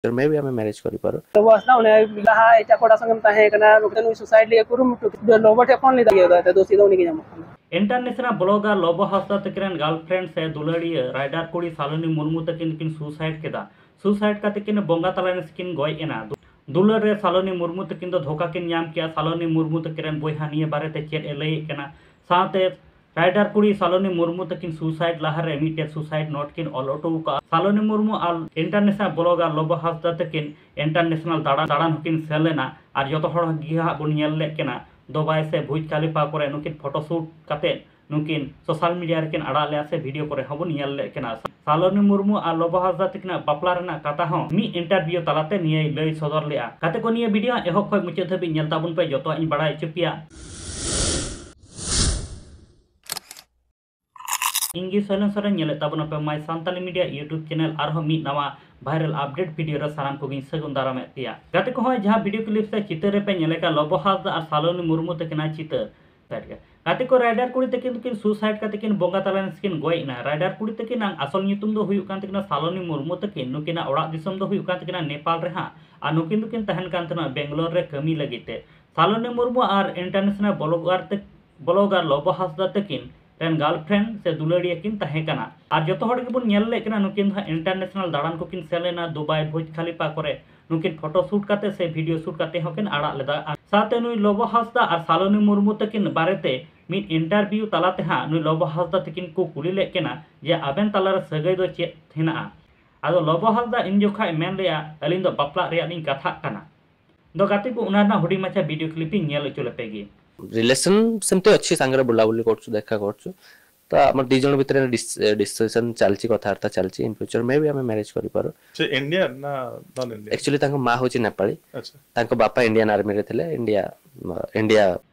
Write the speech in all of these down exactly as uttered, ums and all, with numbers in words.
Future ᱢᱮ B ᱟᱢᱮ marriage ᱠᱚᱨᱤᱯᱟᱨᱚ᱾ ᱞᱚᱵᱚ ᱦᱟᱸᱥᱫᱟ ᱩᱱᱤ ᱞᱟᱦᱟ ᱮᱴᱟᱜ ᱠᱚᱲᱟ ᱥᱚᱸᱜᱮᱢ ᱛᱟᱦᱮᱸ ᱠᱟᱱᱟ, ᱱᱩᱭ ᱥᱩᱥᱟᱭᱤᱰ ᱞᱟᱹᱜᱤᱫ ᱠᱩᱨᱩᱢᱩᱴᱩ ᱠᱮᱫᱟ᱾ ᱞᱚᱵᱚ ᱴᱷᱮᱱ ᱯᱷᱳᱱ ᱞᱮᱫᱟ, ᱫᱚᱥᱤ ᱫᱚ ᱩᱱᱤ ᱜᱮ ᱧᱟᱢᱚᱜ ᱠᱟᱱᱟ᱾ ᱤᱱᱴᱟᱨᱱᱮᱥᱱᱟᱞ ᱵᱞᱚᱜᱟᱨ ᱞᱚᱵᱚ ᱦᱟᱸᱥᱫᱟ ᱛᱟᱹᱠᱤᱱ ᱨᱮᱱ ᱜᱟᱨᱞᱯᱷᱨᱮᱱᱰ ᱥᱮ ᱫᱩᱞᱟᱹᱲᱤᱭᱟᱹ ᱨᱟᱭᱰᱟᱨ ᱠᱩᱲᱤ ᱥᱟᱞᱚᱱᱤ ᱢᱩᱨᱢᱩ ᱛᱟᱹᱠᱤᱱ ᱠᱤᱱ ᱥᱩᱥᱟᱭᱤᱰ ᱠᱮᱫᱟ᱾ ᱥᱩᱥᱟᱭᱤᱰ ᱠᱟᱛᱮ ᱠᱤᱱ ᱵᱚᱸᱜᱟ ᱛᱟᱞᱟᱭᱮᱱ ᱥᱮᱠᱤᱱ ᱜᱚᱡ ᱮᱱᱟ᱾ ᱫᱩᱞᱟᱹᱲ ᱨᱮ ᱥᱟᱞᱚᱱᱤ ᱢᱩᱨᱢᱩ ᱛᱟᱹᱠᱤᱱ ᱫᱚ ᱫᱷᱳᱠᱟ ᱠᱤᱱ ᱧᱟᱢ ᱠᱮᱜᱼᱟ᱾ ᱥᱟᱞᱚᱱᱤ ᱢᱩᱨᱢᱩ ᱛᱟᱹᱠᱤᱱ ᱨᱮᱱ ᱵᱚᱭᱦᱟ ᱱᱤᱭᱟᱹ ᱵᱟᱨᱮᱛᱮ ᱪᱮᱫ ᱮ ᱞᱟᱹᱭᱮᱫ ᱠᱟᱱᱟ? ᱥᱟᱶᱛᱮ ᱨᱟᱭᱰᱟᱨ ᱠᱩᱲᱤ ᱥᱟᱞᱚᱱᱤ ᱢᱩᱨᱢᱩ ᱛᱟᱹᱠᱤᱱ ᱥᱩᱥᱟᱭᱤᱰ ᱞᱟᱦᱟᱨᱮ ᱢᱤᱫᱴᱮᱱ ᱥᱩᱥᱟᱭᱤᱰ ᱱᱳᱴ ᱠᱤᱱ ᱚᱞ ᱦᱚᱴᱚ ᱟᱠᱟᱫᱼᱟ᱾ ᱥᱟᱞᱚᱱᱤ ᱢᱩᱨᱢᱩ ᱟᱨ ᱤᱱᱴᱟᱨᱱᱮᱥᱱᱟᱞ ᱵᱞᱚᱜᱟᱨ ᱞᱚᱵᱚ ᱦᱟᱸᱥᱫᱟ ᱛᱟᱹᱠᱤᱱ ᱤᱱᱴᱟᱨᱱᱮᱥᱱᱟᱞ ᱫᱟᱬᱟᱱ ᱫᱟᱬᱟᱱ ᱦᱚᱸᱠᱤᱱ ᱥᱮᱱ ᱞᱮᱱᱟ᱾ ᱟᱨ ᱡᱚᱛᱚ ᱦᱚᱲ ᱜᱮ ᱦᱟᱸᱜ ᱵᱚᱱ ᱧᱮᱞ ᱞᱮᱫ ᱠᱤᱱᱟ ᱫᱩᱵᱟᱭ ᱥᱮ ᱵᱩᱡᱽ ᱠᱷᱟᱞᱤᱯᱷᱟ ᱠᱚᱨᱮ ᱱᱩᱠᱤᱱ ᱯᱷᱳᱴᱳ ᱥᱩᱴ ᱠᱟᱛᱮ ᱱᱩᱠᱤᱱ ᱥᱳᱥᱟᱞ ᱢᱤᱰᱤᱭᱟ ᱨᱮᱠᱤᱱ ᱟᱲᱟᱜ ᱞᱮᱫᱼᱟ ᱥᱮ ᱵᱷᱤᱰᱤᱭᱳ ᱠᱚᱨᱮ ᱦᱚᱸ ᱵᱚᱱ ᱧᱮᱞ ᱞᱮᱫ ᱠᱤᱱᱟ᱾ ᱥᱟᱞᱚᱱᱤ ᱢᱩᱨᱢᱩ ᱟᱨ ᱞᱚᱵᱚ ᱦᱟᱸᱥᱫᱟ ᱛᱟᱹᱠᱤᱱᱟᱜ ᱵᱟᱯᱞᱟ ᱨᱮᱱᱟᱜ ᱠᱟᱛᱷᱟ ᱦᱚᱸ ᱢᱤᱫ ᱤᱱᱴᱟᱨᱵᱷᱤᱭᱩ ᱛᱟᱞᱟᱛᱮ ᱱᱤᱭᱟᱹᱭ ᱞᱟᱹᱭ ᱥᱚᱫᱚᱨ ᱞᱮᱫᱼᱟ᱾ ᱜᱟᱛᱮ ᱠᱚ, ᱱᱤᱭᱟᱹ ᱵᱷᱤᱰᱤᱭᱳ ᱮᱦᱚᱵ ᱠᱷᱚᱱ ᱢᱩᱪᱟᱹᱫ ᱫᱷᱟᱹᱵᱤᱡ ᱧᱮᱞ ᱛᱟᱵᱚᱱ ᱯᱮ, ᱡᱚᱛᱚᱣᱟᱜ ᱤᱧ ᱵᱟᱲᱟᱭ ᱦᱚᱪᱚ ᱯᱮᱭᱟ᱾ ᱤᱧ ᱜᱮ ᱥᱚᱭᱞᱮᱱ ᱥᱚᱨᱮᱱ, ᱧᱮᱞᱮᱫ ᱛᱟᱵᱚᱱᱟᱯᱮ My Santali Media YouTube channel᱾ ᱟᱨᱦᱚᱸ ᱢᱤᱫ ᱱᱟᱣᱟ viral update ᱵᱷᱤᱰᱤᱭᱳ ᱨᱮ ᱥᱟᱱᱟᱢ ᱠᱚᱜᱮᱧ ᱥᱟᱹᱜᱩᱱ ᱫᱟᱨᱟᱢᱮᱫ ᱯᱮᱭᱟ᱾ ᱜᱟᱛᱮ ᱠᱚ, ᱦᱚᱸᱜᱼᱚᱭ ᱡᱟᱦᱟᱸ ᱵᱷᱤᱰᱤᱭᱳ ᱠᱞᱤᱯ ᱥᱮ ᱪᱤᱛᱟᱹᱨ ᱨᱮᱯᱮ ᱧᱮᱞᱮ ᱠᱟᱱ ᱞᱚᱵᱚ ᱦᱟᱸᱥᱫᱟ ᱟᱨ ᱥᱟᱞᱚᱱᱤ ᱢᱩᱨᱢᱩ ᱛᱟᱹᱠᱤᱱᱟᱜ ᱪᱤᱛᱟᱹᱨ, ᱜᱟᱛᱮ ᱠᱚ, ᱨᱟᱭᱰᱟᱨ ᱠᱩᱲᱤ ᱛᱟᱹᱠᱤᱱ ᱫᱚᱠᱤᱱ ᱥᱩᱥᱟᱭᱤᱰ ᱠᱟᱛᱮ ᱠᱤᱱ ᱵᱚᱸᱜᱟ ᱛᱟᱞᱟᱭᱮᱱ ᱥᱮᱠᱤᱱ ᱜᱚᱡ ᱮᱱᱟ᱾ ᱨᱟᱭᱰᱟᱨ ᱠᱩᱲᱤ ᱛᱟᱹᱠᱤᱱᱟᱜ ᱟᱥᱚᱞ ᱧᱩᱛᱩᱢ ᱫᱚ ᱦᱩᱭᱩᱜ ᱠᱟᱱ ᱛᱟᱹᱠᱤᱱᱟ ᱥᱟᱞᱚᱱᱤ ᱢᱩᱨᱢᱩ ᱛᱟᱹᱠᱤᱱ᱾ ᱱᱩᱠᱤᱱᱟᱜ ᱚᱲᱟᱜ ᱫᱤᱥᱚᱢ ᱫᱚ ᱦᱩᱭᱩᱜ ᱠᱟᱱ ᱛᱟᱹᱠᱤᱱᱟ ᱱᱮᱯᱟᱞ ᱨᱮ ᱦᱟᱸᱜ, ᱟᱨ ᱱᱩᱠᱤᱱ ᱫᱚᱠᱤᱱ ᱛᱟᱦᱮᱱ ᱠᱟᱱ ᱛᱟᱦᱮᱱᱟ ᱵᱮᱝᱜᱟᱞᱳᱨ ᱨᱮ ᱠᱟᱹᱢᱤ ᱞᱟᱹᱜᱤᱫ ᱛᱮ᱾ ᱥᱟᱞᱚᱱᱤ ᱢᱩᱨᱢᱩ ᱟᱨ ᱤᱱᱴᱟᱨᱱᱮᱥᱱᱟᱞ ᱵᱞᱚᱜᱟᱨ ᱛᱟᱹ-, ᱵᱞᱚᱜᱟᱨ ᱞᱚᱵᱚ ᱦᱟᱸᱥᱫᱟ ᱛᱟᱹᱠᱤᱱ ᱨᱮᱱ ᱜᱟᱨᱞᱯᱷᱨᱮᱱᱰ ᱥᱮ ᱫᱩᱞᱟᱹᱲᱤᱭᱟᱹ ᱠᱤᱱ ᱛᱟᱦᱮᱸ ᱠᱟᱱᱟ᱾ ᱟᱨ ᱡᱚᱛᱚ ᱦᱚᱲ ᱜᱮᱵᱚᱱ ᱧᱮᱞ ᱞᱮᱫ ᱠᱤᱱᱟ, ᱱᱩᱠᱤᱱ ᱫᱚ ᱦᱟᱸᱜ ᱤᱱᱴᱟᱨᱱᱮᱥᱱᱟᱞ ᱫᱟᱬᱟᱱ ᱠᱚᱠᱤᱱ ᱥᱮᱱ ᱞᱮᱱᱟ, ᱫᱩᱵᱟᱭ, ᱵᱩᱨᱡᱽ ᱠᱷᱟᱞᱤᱯᱟ ᱠᱚᱨᱮ ᱱᱩᱠᱤᱱ ᱯᱷᱳᱴᱳ ᱥᱩᱴ ᱠᱟᱛᱮ ᱥᱮ ᱵᱷᱤᱰᱤᱭᱳ ᱥᱩᱴ ᱠᱟᱛᱮ ᱦᱚᱸᱠᱤᱱ ᱟᱲᱟᱜ ᱞᱮᱫᱟ᱾ ᱟᱨ ᱥᱟᱶᱛᱮ ᱱᱩᱭ ᱞᱚᱵᱚ ᱦᱟᱸᱥᱫᱟ ᱟᱨ ᱥᱟᱞᱚᱱᱤ ᱢᱩᱨᱢᱩ ᱛᱟᱹᱠᱤᱱ ᱵᱟᱨᱮᱛᱮ ᱢᱤᱫ ᱤᱱᱴᱟᱨᱵᱷᱤᱭᱩ ᱛᱟᱞᱟ ᱛᱮ ᱦᱟᱸᱜ ᱱᱩᱭ ᱞᱚᱵᱚ ᱦᱟᱸᱥᱫᱟ ᱛᱟᱹᱠᱤᱱ ᱠᱚ ᱠᱩᱞᱤ ᱞᱮᱫ ᱠᱤᱱᱟ ᱡᱮ ᱟᱵᱮᱱ ᱛᱟᱞᱟᱨᱮ ᱥᱟᱹᱜᱟᱹᱭ ᱫᱚ ᱪᱮᱫ ᱦᱮᱱᱟᱜᱼᱟ? ᱟᱫᱚ ᱞᱚᱵᱚ ᱦᱟᱸᱥᱫᱟ ᱤᱱ ᱡᱚᱠᱷᱟᱡ ᱢᱮᱱ ᱞᱮᱜᱼᱟ, "ᱟᱹᱞᱤᱧ ᱫᱚ ᱵᱟᱯᱞᱟᱜ ᱨᱮᱭᱟᱜ ᱞᱤᱧ ᱠᱟᱛᱷᱟᱜ ᱠᱟᱱᱟ᱾" ᱫᱚ ᱜᱟᱛᱮ ᱠᱚ, ᱚᱱᱟ ᱨᱮᱱᱟᱜ ᱦᱩᱰᱤᱧ ᱢᱟᱪᱷᱟ ᱵᱷᱤᱰᱤᱭᱳ ᱠᱞᱤᱯ ᱤᱧ ᱧᱮᱞ ᱦᱚᱪᱚ ᱞᱮᱯᱮ ᱜᱮ᱾ ରିଲେସନସିପ ସେମିତି ଅଛି, ସାଙ୍ଗରେ ବୁଲାବୁଲି କରୁଛୁ, ଦେଖା କରୁଛୁ। ତ ଆମର ଦି ଜଣ ଭିତରେ ଡିସ୍କସନ ଚାଲିଛି, କଥାବାର୍ତ୍ତା ଚାଲିଛି। ଇନ ଫ୍ୟୁଚର ମେ ବି ଆମେ ମ୍ୟାରେଜ କରିପାରୁ। ସେ ଇଣ୍ଡିଆ ନା ନନ୍ ଇଣ୍ଡିଆ? ଆକ୍ଚୁଆଲି ତାଙ୍କ ମା ହଉଛି ନେପାଳୀ, ଆଚ୍ଛା। ତାଙ୍କ ବାପା ଇଣ୍ଡିଆନ ଆର୍ମିରେ ଥିଲେ। ଇଣ୍ଡିଆ ଇଣ୍ଡିଆ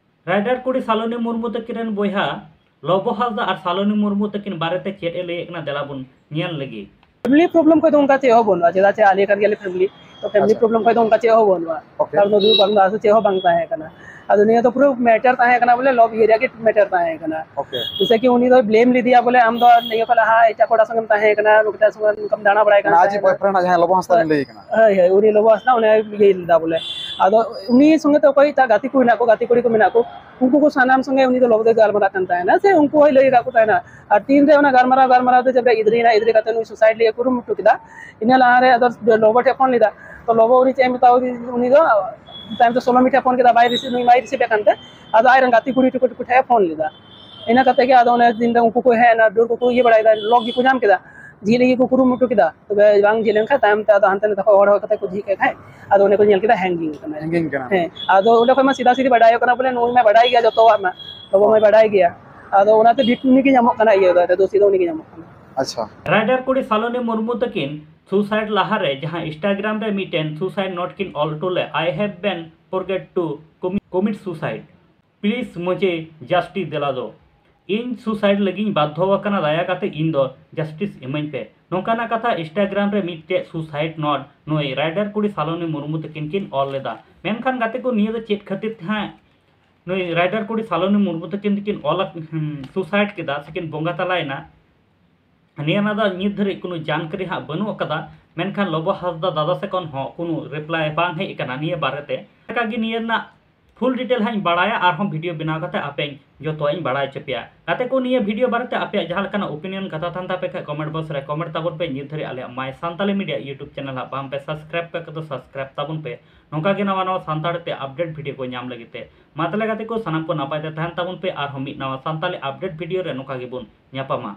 ᱨᱟᱭᱰᱟᱨ ᱠᱩᱲᱤ ᱥᱟᱞᱚᱱᱤ ᱢᱩᱨᱢᱩ ᱛᱟᱹᱠᱤᱱ ᱨᱮᱱ ᱵᱚᱭᱦᱟ ᱞᱚᱵᱚ ᱦᱟᱸᱥᱫᱟ ᱟᱨ ᱥᱟᱞᱚᱱᱤ ᱢᱩᱨᱢᱩ ᱛᱟᱹᱠᱤᱱ ᱵᱟᱨᱮᱛᱮ ᱪᱮᱫ ᱮ ᱞᱟᱹᱭᱮᱫ ᱠᱟᱱᱟ, ᱫᱮᱞᱟ ᱵᱚᱱ ᱧᱮᱞ ᱞᱮᱜᱮ᱾ ᱯᱷᱮᱢᱤᱞᱤ ᱯᱨᱚᱵᱞᱮᱢ ᱠᱷᱚᱡ ᱫᱚ ᱚᱱᱠᱟ ᱪᱮᱫ ᱦᱚᱸ ᱵᱟᱹᱱᱩᱜᱼᱟ, ᱪᱮᱫᱟᱜ ᱪᱮ ᱟᱞᱮ ᱠᱟᱱ ᱜᱮᱭᱟᱞᱮ ᱯᱷᱮᱢᱤᱞᱤ, ᱛᱚ ᱯᱷᱮᱢᱤᱞᱤ ᱟᱪᱪᱷᱟ᱾ ᱯᱨᱚᱵᱞᱮᱢ ᱠᱷᱚᱡ ᱫᱚ ᱚᱱᱠᱟ ᱪᱮᱫ ᱦᱚᱸ ᱵᱟᱹᱱᱩᱜᱼᱟ᱾ Okay. ᱠᱟᱨᱚᱱ ᱫᱩᱠ ᱵᱟᱝ ᱪᱮᱫ ᱦᱚᱸ ᱵᱟᱝ ᱛᱟᱦᱮᱸ ᱠᱟᱱᱟ᱾ ᱟᱫᱚ ᱱᱤᱭᱟᱹ ᱫᱚ ᱯᱩᱨᱟᱹ ᱢᱮᱴᱟᱨ ᱛᱟᱦᱮᱸ ᱠᱟᱱᱟ, ᱵᱚᱞᱮ ᱞᱚᱵ ᱤᱭᱟᱹ ᱨᱮᱭᱟᱜ ᱜᱮ ᱢᱮᱴᱟᱨ ᱛᱟᱦᱮᱸ ᱠᱟᱱᱟ᱾ ᱳᱠᱮ᱾ ᱡᱮᱭᱥᱮ ᱠᱤ ᱩᱱᱤ ᱫᱚᱭ ᱵᱞᱮᱢ ᱞᱮᱫᱮᱭᱟ, ᱵᱚᱞᱮ ᱟᱢ ᱫᱚ ᱱᱤᱭᱟᱹ ᱠᱷᱚᱱ ᱞᱟᱦᱟ ᱮᱴᱟᱜ ᱠᱚᱲᱟ ᱥᱚᱸᱜᱮᱢ ᱛᱟᱦᱮᱸ ᱠᱟᱱᱟ, ᱱᱚᱝᱠᱟ ᱥᱚᱸᱜᱮ ᱱᱚᱝᱠᱟᱢ ᱫᱟᱬᱟ ᱵᱟᱲᱟᱭ ᱠᱟᱱ ᱟᱡ ᱛᱟᱦᱮᱸ ᱵᱚᱭᱯᱷᱨᱮᱱᱰ ᱡᱟᱦᱟᱸᱭ ᱞᱚᱵᱚ ᱦᱟᱸᱥᱫᱟ ᱞᱤᱧ ᱞᱟᱹᱭ ᱠᱟᱱᱟ᱾ ᱦᱳᱭ, ᱦᱳᱭ, ᱩᱱᱤ ᱞᱚᱵᱚ ᱦᱟᱸᱥᱫᱟ ᱚᱱᱮ ᱤᱭᱟᱹᱭ ᱞᱮᱫᱟ ᱵᱚᱞᱮ᱾ ᱟᱫᱚ ᱩᱱᱤ ᱥᱚᱸᱜᱮ ᱛᱮ ᱚᱠᱚᱭ ᱮᱴᱟᱜ ᱜᱟᱛᱮ ᱠᱚ ᱢᱮᱱᱟᱜ ᱠᱚ, ᱜᱟᱛᱮ ᱠᱩᱲᱤ ᱠᱚ ᱢᱮᱱᱟᱜ ᱠᱚ, ᱩᱱᱠᱩ ᱠᱚ ᱥᱟᱱᱟᱢ ᱥᱚᱸᱜᱮ ᱩᱱᱤ ᱫᱚ ᱞᱚᱵᱚ ᱫᱚᱭ ᱜᱟᱞᱢᱟᱨᱟᱜ ᱠᱟᱱ ᱛᱟᱦᱮᱱᱟ, ᱥᱮ ᱩᱱᱠᱩ ᱦᱚᱸᱭ ᱞᱟᱹᱭ ᱟᱠᱟᱫ ᱠᱚ ᱛᱟᱦᱮᱱᱟ᱾ ᱟᱨ ᱛᱤᱱᱨᱮ ᱚᱱᱟ ᱜᱟᱞᱢᱟᱨᱟᱣ, ᱜᱟᱞᱢᱟᱨᱟᱣ ᱛᱮ ᱡᱟᱵᱨᱟ ᱤᱫᱨᱤᱭᱮᱱᱟ, ᱤᱫᱨᱤ ᱠᱟᱛᱮ ᱱᱩᱭ ᱥᱩᱥᱟᱭᱤᱰ ᱞᱟᱹᱜᱤᱫ ᱠᱩᱨᱩᱢᱩᱴᱩ ᱠᱮᱫᱟ, ᱤᱱᱟᱹ ᱞᱟᱦᱟᱨᱮ ᱟᱫᱚ ᱞᱚᱵᱚ ᱴᱷᱮᱱ ᱯᱷᱳᱱ ᱞᱮᱫᱟ᱾ ᱛᱚ ᱞᱚᱵᱚ ᱩᱱᱤ ᱪᱮᱫ ᱮ ᱢᱮᱛᱟᱣ ᱫᱤ-, ᱩᱱᱤ ᱫᱚ ᱛᱟᱭᱚᱢ ᱛᱮ ᱥᱳᱞᱳ ᱢᱤ ᱴᱷᱮᱱ ᱯᱷᱳᱱ ᱠᱮᱫᱟ, ᱵᱟᱭ ᱨᱤᱥᱤᱵᱷ, ᱱᱩᱭ ᱵᱟᱭ ᱨᱤᱥᱤᱵᱷ ᱮᱫ ᱠᱟᱱ ᱛᱮ ᱟᱫᱚ ᱟᱡᱨᱮᱱ ᱜᱟᱛᱮ ᱠᱩᱲᱤ ᱴᱩᱠᱩ ᱴᱩᱠᱩ ᱴᱷᱮᱱ ᱮ ᱯᱷᱳᱱ ᱞᱮᱫᱟ᱾ ᱤᱱᱟᱹ ᱠᱟᱛᱮ ᱜᱮ ᱟᱫᱚ ᱚᱱᱮ ᱫᱤᱱ ᱫᱚ ᱩᱱᱠᱩ ᱠᱚ ᱦᱮᱡ ᱮᱱᱟ, ᱰᱟᱹᱨ ᱠᱚᱠᱚ ᱤᱭᱟᱹ ᱵᱟᱲᱟᱭᱮᱫᱟ, ᱞᱚᱠ ᱜᱮᱠᱚ ᱧᱟᱢ ᱠᱮᱫᱟ, ᱡᱷᱤᱡ ᱞᱟᱹᱜᱤᱫ ᱠᱚ ᱠᱩᱨᱩᱢᱩᱴᱩ ᱠᱮᱫᱟ, ᱛᱚᱵᱮ ᱵᱟᱝ ᱡᱷᱤᱡ ᱞᱮᱱᱠᱷᱟᱱ ᱛᱟᱭᱚᱢ ᱛᱮ ᱟᱫᱚ ᱦᱟᱱᱛᱮ ᱱᱟᱛᱮ ᱠᱷᱚᱱ ᱦᱚᱲ ᱦᱚᱲ ᱠᱟᱛᱮ ᱠᱚ ᱡᱷᱤᱡ ᱠᱮᱫ ᱠᱷᱟᱡ, ᱟᱫᱚ ᱚᱸᱰᱮ ᱠᱚ ᱧᱮᱞ ᱠᱮᱫᱟ ᱦᱮᱝᱜᱤᱝ ᱠᱟᱱᱟ᱾ ᱦᱮᱝᱜᱤᱝ ᱠᱟᱱᱟ᱾ ᱦᱮᱸ, ᱟᱫᱚ ᱚᱸᱰᱮ ᱠᱷᱚᱱ ᱢᱟ ᱥᱤᱫᱟ ᱥᱤᱫᱤ ᱵᱟᱰᱟᱭᱚᱜ ᱠᱟᱱᱟ ᱵᱚᱞᱮ ᱱᱩᱭ ᱢᱟ ᱵᱟᱰᱟᱭ ᱜᱮᱭᱟ ᱡᱚᱛᱚᱣᱟᱜ ᱢᱟ, ᱞᱚᱵᱚ ᱢᱟᱭ ᱵᱟᱰᱟᱭ ᱜᱮᱭᱟ᱾ ᱟᱫᱚ ᱚᱱᱟᱛᱮ ᱵᱷᱤᱴ ᱩᱱᱤ ᱜᱮ ᱧᱟᱢᱚᱜ ᱠᱟᱱᱟ, ᱤᱭᱟᱹ ᱫᱚ, ᱫᱳᱥᱤ ᱫᱚ ᱩᱱᱤ ᱜᱮ ᱧᱟᱢᱚᱜ ᱠᱟᱱᱟ᱾ ᱟᱪᱪᱷᱟ᱾ ᱨᱟᱭᱰᱟᱨ ᱠᱩᱲᱤ ᱥᱟᱞᱚᱱᱤ ᱢᱩᱨᱢᱩ ᱛᱟᱹᱠᱤᱱ ᱥᱩᱥᱟᱭᱤᱰ ᱞᱟᱦᱟᱨᱮ ᱡᱟᱦᱟᱸ Instagram ᱨᱮ ᱢᱤᱫᱴᱮᱱ ᱥᱩᱥᱟᱭᱤᱰ ᱱᱳᱴ ᱠᱤᱱ ᱚᱞ ᱦᱚᱴᱚ ᱞᱮᱫ, "I have been forget to commit suicide, please ᱢᱩᱡᱷᱮ ᱡᱟᱥᱴᱤᱥ ᱫᱤᱞᱟ ᱫᱚ, ᱤᱧ ᱥᱩᱥᱟᱭᱤᱰ ᱞᱟᱹᱜᱤᱫ ᱤᱧ ᱵᱟᱫᱽᱫᱷᱚ ᱟᱠᱟᱱᱟ, ᱫᱟᱭᱟ ᱠᱟᱛᱮ ᱤᱧ ᱫᱚ ᱡᱟᱥᱴᱤᱥ ᱤᱢᱟᱹᱧ ᱯᱮ", ᱱᱚᱝᱠᱟᱱᱟᱜ ᱠᱟᱛᱷᱟ Instagram ᱨᱮ ᱢᱤᱫᱴᱮᱡ ᱥᱩᱥᱟᱭᱤᱰ ᱱᱳᱴ ᱱᱩᱭ ᱨᱟᱭᱰᱟᱨ ᱠᱩᱲᱤ ᱥᱟᱞᱚᱱᱤ ᱢᱩᱨᱢᱩ ᱛᱟᱹᱠᱤᱱ ᱠᱤᱱ ᱚᱞ ᱞᱮᱫᱟ᱾ ᱢᱮᱱᱠᱷᱟᱱ ᱜᱟᱛᱮ ᱠᱚ, ᱱᱤᱭᱟᱹ ᱫᱚ ᱪᱮᱫ ᱠᱷᱟᱹᱛᱤᱨ ᱛᱮ ᱦᱟᱸᱜ ᱱᱩᱭ ᱨᱟᱭᱰᱟᱨ ᱠᱩᱲᱤ ᱥᱟᱞᱚᱱᱤ ᱢᱩᱨᱢᱩ ᱛᱟᱹᱠᱤᱱ ᱫᱚᱠᱤᱱ ᱚᱞ ᱟᱠ-, ᱦᱩᱸ, ᱥᱩᱥᱟᱭᱤᱰ ᱠᱮᱫᱟ ᱥᱮᱠᱤᱱ ᱵᱚᱸᱜᱟ ᱛᱟᱞᱟᱭᱮᱱᱟ? ᱱᱤᱭᱟᱹ ᱨᱮᱱᱟᱜ ᱫᱚ ᱱᱤᱛ ᱫᱷᱟᱹᱨᱤᱡ ᱠᱳᱱᱳ ᱡᱟᱱᱠᱟᱨᱤ ᱦᱟᱸᱜ ᱵᱟᱹᱱᱩᱜ ᱟᱠᱟᱫᱟ, ᱢᱮᱱᱠᱷᱟᱱ ᱞᱚᱵᱚ ᱦᱟᱸᱥᱫᱟ ᱫᱟᱫᱟ ᱥᱮᱫ ᱠᱷᱚᱱ ᱦᱚᱸ ᱠᱳᱱᱳ ᱨᱤᱯᱞᱟᱭ ᱵᱟᱝ ᱦᱮᱡ ᱟᱠᱟᱱᱟ ᱱᱤᱭᱟᱹ ᱵᱟᱨᱮᱛᱮ᱾ ᱚᱱᱠᱟᱜᱮ ᱱᱤᱭᱟᱹ ᱨᱮᱱᱟᱜ ᱯᱷᱩᱞ ᱰᱤᱴᱮᱞ ᱦᱟᱸᱜ ᱤᱧ ᱵᱟᱲᱟᱭᱟ, ᱟᱨᱦᱚᱸ ᱵᱷᱤᱰᱤᱭᱳ ᱵᱮᱱᱟᱣ ᱠᱟᱛᱮ ᱟᱯᱮᱧ ᱡᱚᱛᱚᱣᱟᱜ ᱤᱧ ᱵᱟᱲᱟᱭ ᱦᱚᱪᱚ ᱯᱮᱭᱟ᱾ ᱜᱟᱛᱮ ᱠᱚ, ᱱᱤᱭᱟᱹ ᱵᱷᱤᱰᱤᱭᱳ ᱵᱟᱨᱮᱛᱮ ᱟᱯᱮᱭᱟᱜ ᱡᱟᱦᱟᱸ ᱞᱮᱠᱟᱱᱟᱜ ᱚᱯᱤᱱᱤᱭᱚᱱ ᱠᱟᱛᱷᱟ ᱛᱟᱦᱮᱱ ᱛᱟᱯᱮ ᱠᱷᱟᱡ ᱠᱚᱢᱮᱱᱴ ᱵᱚᱠᱥ ᱨᱮ ᱠᱚᱢᱮᱱᱴ ᱛᱟᱵᱚᱱ ᱯᱮ᱾ ᱱᱤᱛ ᱫᱷᱟᱹᱨᱤᱡ ᱟᱞᱮᱭᱟᱜ My Santali Media YouTube channel ᱦᱟᱸᱜ ᱵᱟᱝ ᱯᱮ ᱥᱟᱵᱥᱠᱨᱟᱭᱤᱵ ᱠᱟᱜ ᱠᱷᱟᱡ ᱫᱚ ᱥᱟᱵᱥᱠᱨᱟᱭᱤᱵ ᱛᱟᱵᱚᱱ ᱯᱮ, ᱱᱚᱝᱠᱟ ᱜᱮ ᱱᱟᱣᱟ ᱱᱟᱣᱟ ᱥᱟᱱᱛᱟᱲᱤ ᱛᱮ ᱟᱯᱰᱮᱴ ᱵᱷᱤᱰᱤᱭᱳ ᱠᱚ ᱧᱟᱢ ᱞᱟᱹᱜᱤᱫ ᱛᱮ᱾ ᱢᱟ ᱛᱟᱦᱞᱮ ᱜᱟᱛᱮ ᱠᱚ, ᱥᱟᱱᱟᱢ ᱠᱚ ᱱᱟᱯᱟᱭ ᱛᱮ ᱛᱟᱦᱮᱱ ᱛᱟᱵᱚᱱ ᱯᱮ, ᱟᱨᱦᱚᱸ ᱢᱤᱫ ᱱᱟᱣᱟ ᱥᱟᱱᱛᱟᱲᱤ ᱟᱯᱰᱮᱴ ᱵᱷᱤᱰᱤᱭᱳ ᱨᱮ ᱱᱚᱝᱠᱟ ᱜᱮᱵᱚᱱ ᱧᱟᱯᱟᱢᱟ᱾